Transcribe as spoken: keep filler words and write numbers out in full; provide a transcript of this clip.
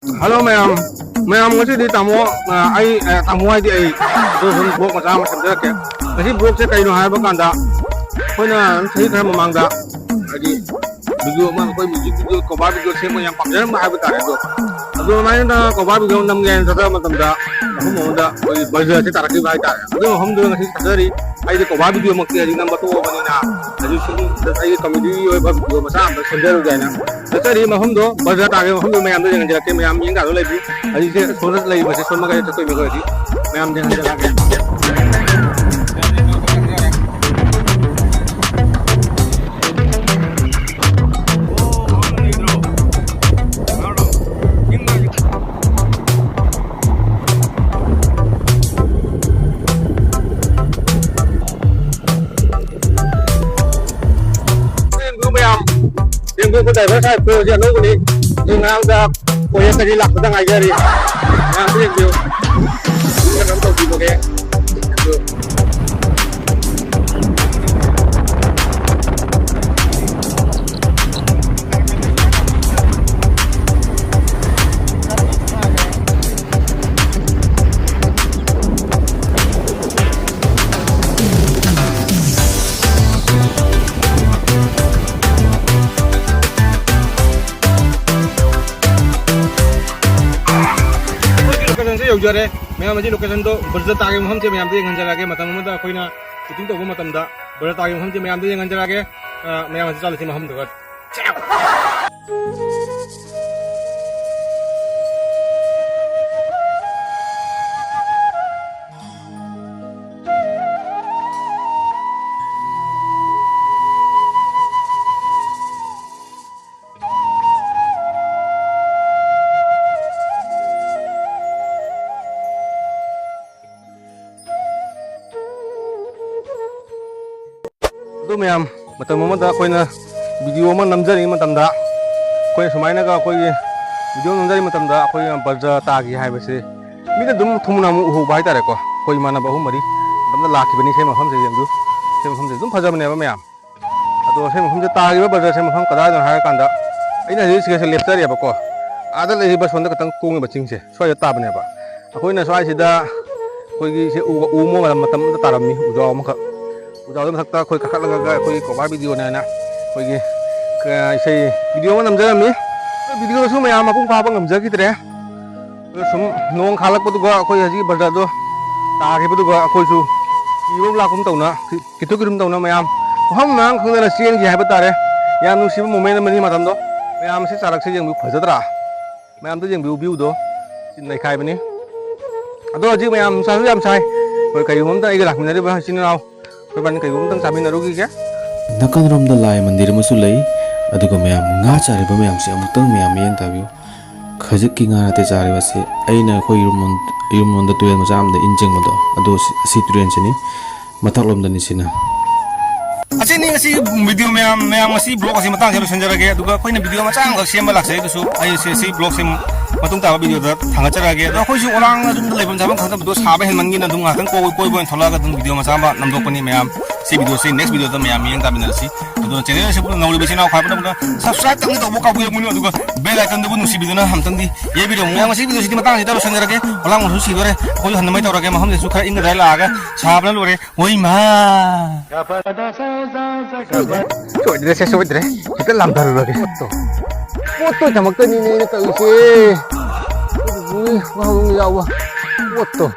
Hello ꯃꯌꯥꯝ꯫ ꯃꯌꯥꯝ, ꯉꯁꯤꯗꯤ ꯇꯥꯃꯣ, ꯑ, ꯑꯩ, ꯑ, ꯇꯥꯃꯣ ꯍꯥꯏꯗꯤ ꯑꯩ, ꯑꯗꯨ ꯁꯨꯝ vlog ꯃꯆꯥ ꯑꯃ ꯁꯦꯝꯖꯔꯛꯀꯦ꯫ ꯉꯁꯤ vlogꯁꯦ ꯀꯩꯅꯣ ꯍꯥꯏꯕ ꯀꯥꯟꯗ, ꯑꯩꯈꯣꯏꯅ ꯆꯍꯤ ꯈꯔ ꯃꯃꯥꯡꯗ, ꯍꯥꯏꯗꯤ, video ꯑꯃ, ꯑꯩꯈꯣꯏ music video, cover video ꯁꯦꯝꯕ ꯌꯥꯝ ꯄꯥꯝꯖꯔꯝꯕ ꯍꯥꯏꯕ ꯇꯥꯔꯦ꯫ ꯑꯗꯣ, ꯑꯗꯨꯃꯥꯏꯅ cover video ꯅꯝꯒꯦ ꯍꯥꯏꯅ ꯆꯠꯆꯕ ꯃꯇꯝꯗ, ꯃꯐꯝ ꯑꯃꯗ ꯑꯩꯈꯣꯏꯒꯤ ꯕꯖꯥꯔꯁꯦ ꯇꯥꯔꯛꯈꯤꯕ ꯍꯥꯏꯇꯥꯔꯦ꯫ ꯑꯗꯨꯒꯤ ꯃꯐꯝꯗꯨꯗ ꯉꯁꯤ ꯆꯠꯆꯔꯤ꯫ ꯑꯩꯗꯤ cover videoꯃꯛꯇꯤ ꯍꯧꯖꯤꯛ ꯅꯝꯕ ꯇꯣꯛꯑꯕꯅꯤꯅ, ꯍꯧꯖꯤꯛ ꯁꯨꯝ ꯑꯩꯒꯤ comedy ꯑꯣꯏꯕ video ꯃꯆꯥ ꯑꯃ ꯁꯦꯝꯖꯔꯨꯒꯦ ꯍꯥꯏꯅ ꯆꯠꯆꯔꯤ꯫ ꯃꯐꯝꯗꯣ, ꯕꯖꯥꯔ ꯇꯥꯒꯦ ꯃꯐꯝꯗꯣ ꯃꯌꯥꯝꯗ ꯌꯦꯡꯍꯟꯖꯔꯛꯀꯦ꯫ ꯃꯌꯥꯝ ꯌꯦꯡ ꯀꯥꯟꯗ ꯂꯩꯕꯤ꯫ ꯍꯧꯖꯤꯛꯁꯦ ꯁꯣꯝꯗ ꯂꯩꯔꯤꯕꯁꯦ ꯁꯣꯝ ꯃꯥꯏꯀꯩꯗ ꯆꯠꯇꯣꯏꯅꯦ ꯑꯩꯈꯣꯏ ꯍꯧꯖꯤꯛ꯫ ꯃꯌꯥꯝꯗ ꯌꯦꯡꯍꯟꯖꯔꯛꯀꯦ꯫ ꯌꯦꯡꯕꯤꯌꯨ ꯃꯌꯥꯝ, ꯌꯦꯡꯕꯤꯌꯨ, driver ꯁꯥꯍꯦꯕꯇꯣ ꯍꯧꯖꯤꯛ ꯑꯅꯧꯕꯅꯤ꯫ ꯑꯩ ꯉꯔꯥꯡꯗ ꯀꯣꯏꯔꯛꯇꯒꯤ ꯂꯥꯛꯄꯗ ꯉꯥꯏꯖꯔꯤ꯫ ꯃꯌꯥꯝꯁꯨ ꯌꯦꯡꯕꯤꯌꯨ꯫ ꯀꯩꯅꯣꯝ ꯇꯧꯕꯤꯕꯒꯦ꯫ Locationꯁꯦ ꯌꯧꯖꯔꯦ꯫ ꯃꯌꯥꯝ, ꯑꯁꯤ locationꯗꯣ ꯕꯖꯥꯔ ꯇꯥꯒꯤ ꯃꯐꯝꯁꯦ ꯃꯌꯥꯝꯗ ꯌꯦꯡꯍꯟꯖꯔꯛꯑꯒꯦ꯫ ꯃꯇꯝ ꯑꯃꯗ ꯑꯩꯈꯣꯏꯅ shooting ꯇꯧꯕ ꯃꯇꯝꯗ ꯕꯖꯥꯔ ꯇꯥꯒꯤ ꯃꯐꯝꯁꯦ ꯃꯌꯥꯝꯗ ꯌꯦꯡꯍꯟꯖꯔꯛꯑꯒꯦ꯫ ꯑ, ꯃꯌꯥꯝ, ꯑꯁꯤ ꯆꯠꯂꯁꯤ ꯃꯐꯝꯗꯨꯒ꯫ ꯑꯗꯨ ꯃꯌꯥꯝ, ꯃꯇꯝ ꯑꯃꯗ ꯑꯩꯈꯣꯏꯅ video ꯑꯃ ꯅꯝꯖꯔꯤꯉꯩ ꯃꯇꯝꯗ, ꯑꯩꯈꯣꯏꯅ ꯁꯨꯃꯥꯏꯅꯒ ꯑꯩꯈꯣꯏꯒꯤ video ꯅꯝꯖꯔꯤ ꯃꯇꯝꯗ ꯑꯩꯈꯣꯏꯅ ꯕꯖꯥꯔ ꯇꯥꯈꯤ ꯍꯥꯏꯕꯁꯦ ꯃꯤꯅ ꯑꯗꯨꯝ ꯊꯨꯡꯅ ꯑꯃꯨꯛ ꯎꯍꯧꯕ ꯍꯥꯏꯇꯥꯔꯦꯀꯣ꯫ ꯑꯩꯈꯣꯏ ꯏꯃꯥꯟꯅꯕ ꯑꯍꯨꯝ ꯃꯔꯤ ꯑꯗꯨꯝꯅ ꯂꯥꯛꯈꯤꯕꯅꯤ꯫ ꯁꯤ ꯃꯐꯝꯁꯦ ꯌꯦꯡꯕꯤꯌꯨ꯫ ꯁꯤ ꯃꯐꯝꯁꯦ ꯑꯗꯨꯝ ꯐꯖꯕꯅꯦꯕ ꯃꯌꯥꯝ꯫ ꯑꯗꯣ ꯁꯤ ꯃꯐꯝꯁꯦ ꯇꯥꯈꯤꯕ ꯕꯖꯥꯔꯁꯦ ꯃꯐꯝ ꯀꯗꯥꯏꯗꯅꯣ ꯍꯥꯏꯔꯀꯥꯟꯗ, ꯑꯩꯅ ꯍꯧꯖꯤꯛ ꯁꯤꯗ ꯂꯦꯞꯆꯔꯦꯕꯀꯣ꯫ ꯑꯥꯗ ꯂꯩꯔꯤꯕ ꯁꯣꯝꯗ ꯈꯛꯇꯪ ꯇꯣꯡꯉꯤꯕ ꯆꯤꯡꯁꯦ ꯁ꯭ꯋꯥꯏꯗ ꯇꯥꯕꯅꯦꯕ꯫ ꯑꯩꯈꯣꯏꯅ ꯁ꯭ꯋꯥꯏꯁꯤꯗ ꯑꯩꯈꯣꯏꯒꯤ ꯁꯤ ꯎ, ꯎ ꯑꯃ ꯃꯇꯝ ꯑꯃꯗ ꯇꯥꯔꯝꯃꯤ, ꯎꯖꯥꯎ ꯑꯃꯈꯛ꯫ ꯎꯖꯥꯎꯗꯨ ꯃꯊꯛꯇ ꯑꯩꯈꯣꯏ ꯀꯥꯈꯠꯂꯒ ꯑꯩꯈꯣꯏꯒꯤ ꯀꯣꯕꯥꯔ ꯚꯤꯗꯤꯑꯣꯅꯦꯅ ꯑꯩꯈꯣꯏꯒꯤ ꯀ-, ꯏꯁꯩ ꯚꯤꯗꯤꯑꯣ ꯑꯃ ꯅꯝꯖꯔꯝꯃꯤ꯫ ꯚꯤꯗꯤꯑꯣꯁꯨ ꯃꯌꯥꯝ ꯃꯄꯨꯡ ꯐꯥꯕ ꯉꯝꯖꯈꯤꯗ꯭ꯔꯦ꯫ ꯑꯗꯣ ꯁꯨꯝ ꯅꯣꯡ ꯈꯥꯛꯂꯛꯄꯗꯨꯒ ꯑꯩꯈꯣꯏ ꯍꯧꯖꯤꯛꯀꯤ ꯕ꯭ꯔꯗꯔꯗꯣ ꯇꯥꯈꯤꯕꯗꯨꯒ ꯑꯩꯈꯣꯏꯁꯨ ꯀꯤꯕ ꯂꯥꯛꯀꯨꯝ ꯇꯧꯅ, ꯀꯤꯊꯨ ꯀꯤꯔꯨꯝ ꯇꯧꯅ ꯃꯌꯥꯝ ꯃꯐꯝ ꯃꯔꯥꯡ ꯈꯪꯗꯅ ꯆꯦꯟꯈꯤ ꯍꯥꯏꯕ ꯇꯥꯔꯦ꯫ ꯌꯥꯝ ꯅꯨꯡꯁꯤꯕ ꯃꯣꯃꯦꯟ ꯑꯃꯅꯤ ꯃꯇꯝꯗꯣ꯫ ꯃꯌꯥꯝꯁꯦ ꯆꯥꯔꯛꯁꯦ ꯌꯦꯡꯕꯤꯌꯨ, ꯐꯖꯗ꯭ꯔꯥ? ꯃꯌꯥꯝꯗꯣ ꯌꯦꯡꯕꯤꯌꯨ, ꯚ꯭ꯌꯨꯗꯣ ꯅꯩꯈꯥꯏꯕꯅꯤ꯫ ꯑꯗꯣ ꯍꯧꯖꯤꯛ ꯃꯌꯥꯝ ꯅꯨꯡꯁꯥꯁꯨ ꯌꯥꯝ ꯁꯥꯏ꯫ ꯑꯩꯈꯣꯏ ꯀꯔꯤꯒꯨꯝꯕ ꯑꯝꯇ ꯑꯩꯒ ꯂꯥꯛꯃꯤꯟꯅꯔꯤꯕ ꯏꯆꯤꯟ ꯏꯅꯥꯎ ꯑꯩꯈꯣꯏꯕꯥꯅꯤ ꯀꯩꯒꯨꯝꯕ ꯑꯝꯇꯪ ꯆꯥꯃꯤꯟꯅꯔꯨꯈꯤꯒꯦ꯫ ꯅꯥꯀꯟꯔꯣꯝꯗ ꯂꯥꯏ ꯃꯟꯗꯤꯔ ꯑꯃꯁꯨ ꯂꯩ꯫ ꯑꯗꯨꯒ ꯃꯌꯥꯝ ꯉꯥ ꯆꯥꯔꯤꯕ ꯃꯌꯥꯝꯁꯦ ꯑꯃꯨꯛꯇꯪ ꯃꯌꯥꯝ ꯃꯤꯠꯌꯦꯡ ꯇꯥꯕꯤꯌꯨ꯫ ꯈꯖꯤꯛꯀꯤ ꯉꯥ ꯅꯠꯇꯦ ꯆꯥꯔꯤꯕꯁꯤ, ꯑꯩꯅ ꯑꯩꯈꯣꯏ ꯌꯨꯝꯂꯣꯟ-, ꯌꯨꯝꯂꯣꯟꯗ ꯇꯨꯔꯦꯜ ꯃꯆꯥ ꯑꯃꯗ ꯏꯟ ꯆꯤꯡꯕꯗꯣ, ꯑꯗꯨ ꯁꯤ, ꯁꯤ ꯇꯨꯔꯦꯜꯁꯤꯅꯤ, ꯃꯊꯛꯂꯣꯝꯗꯅꯤ ꯁꯤꯅ꯫ ꯑꯁꯤꯅꯤ ꯉꯁꯤ ꯚꯤꯗꯤꯑꯣ ꯃꯌꯥꯝ, ꯃꯌꯥꯝ ꯉꯁꯤ ꯕ꯭ꯂꯣꯒ ꯑꯁꯤ ꯃꯇꯥꯡꯁꯤꯗ ꯂꯣꯏꯁꯤꯟꯖꯔꯒꯦ꯫ ꯑꯗꯨꯒ ꯑꯩꯈꯣꯏꯅ ꯚꯤꯗꯤꯑꯣ ꯃꯆꯥ ꯑꯃꯈꯛ ꯁꯦꯝꯕ ꯂꯥꯛꯆꯩ꯫ ꯑꯗꯨꯁꯨ ꯑꯩ ꯁꯤ, ꯁꯤ ꯕ꯭ꯂꯣꯒꯁꯤ ꯃꯇꯨꯡ ꯇꯥꯕ ꯚꯤꯗꯤꯑꯣꯗ ꯊꯥꯡꯒꯠꯆꯔꯛꯑꯒꯦ꯫ ꯑꯗꯣ ꯑꯩꯈꯣꯏꯁꯨ ꯑꯣꯂꯥꯡ ꯑꯗꯨꯝ ꯂꯩꯐꯝ ꯆꯥꯐꯝ ꯈꯪꯗꯕꯗꯣ ꯁꯥꯕ ꯍꯦꯟꯃꯟꯒꯤꯅ ꯑꯗꯨꯝ ꯉꯥꯏꯍꯥꯛꯇꯪ ꯀꯣꯏ-, ꯀꯣꯏꯕ ꯑꯣꯏꯅ ꯊꯣꯛꯂꯛꯑꯒ ꯑꯗꯨꯝ ꯚꯤꯗꯤꯑꯣ ꯃꯆꯥ ꯑꯃ ꯅꯝꯗꯣꯛꯄꯅꯤ ꯃꯌꯥꯝ꯫ ꯁꯤ ꯚꯤꯗꯤꯑꯣꯁꯤ next ꯚꯤꯗꯤꯑꯣꯗ ꯃꯌꯥꯝ ꯃꯤꯠꯌꯦꯡ ꯇꯥꯃꯤꯟꯅꯔꯁꯤ꯫ ꯑꯗꯨꯅ ꯆꯦꯅꯦꯜ ꯑꯁꯤꯕꯨ ꯅꯧꯔꯤꯕ ꯏꯆꯤꯟ ꯏꯅꯥꯎ ꯈ꯭ꯋꯥꯏ ꯄꯨꯝꯅꯃꯛꯇ subscribe ꯇꯧꯅꯤ ꯇꯧꯕ ꯀꯥꯎꯕꯤꯔꯝꯒꯅꯨ꯫ ꯑꯗꯨꯒ bell icon ꯗꯨꯕꯨ ꯅꯨꯡꯁꯤꯕꯤꯗꯨꯅ ꯑꯝꯇꯪꯗꯤ ꯌꯩꯕꯤꯔꯝꯃꯨ꯫ ꯃꯌꯥꯝ ꯉꯁꯤ ꯚꯤꯗꯤꯑꯣꯁꯤꯗꯤ ꯃꯇꯥꯡꯁꯤꯗ ꯂꯣꯏꯁꯤꯟꯖꯔꯒꯦ꯫ ꯑꯣꯂꯥꯡ ꯑꯃꯁꯨ ꯁꯤꯗꯣꯔꯦ꯫ ꯑꯩꯈꯣꯏꯁꯨ ꯍꯟꯅꯕ ꯇꯧꯔꯒꯦ꯫ ꯃꯐꯝꯁꯤꯁꯨ ꯈꯔ ꯏꯪꯒꯗ꯭ꯔꯥ ꯂꯥꯛꯑꯒ ꯁꯥꯕꯅ ꯂꯣꯏꯔꯦ꯫ ꯍꯣꯏ ꯃꯥ꯫ ꯁꯣꯏꯗ꯭ꯔꯦ, ꯁꯣꯏꯗ꯭ꯔꯦ, ꯁꯦ ꯁꯣꯏꯗ꯭ꯔꯦ꯫ ꯍꯦꯛꯇ ꯂꯥꯝꯊꯔꯨꯔꯒꯦ꯫ ꯄꯣꯠꯇꯣ, ꯄꯣꯠꯇꯣ ꯗꯃꯛꯇꯅꯤꯅꯦ ꯑꯩꯅ ꯇꯧꯔꯤꯁꯦ꯫ ꯎꯏ, ꯋꯥꯍꯪ ꯌꯥꯎꯕ ꯄꯣꯠꯇꯣ꯫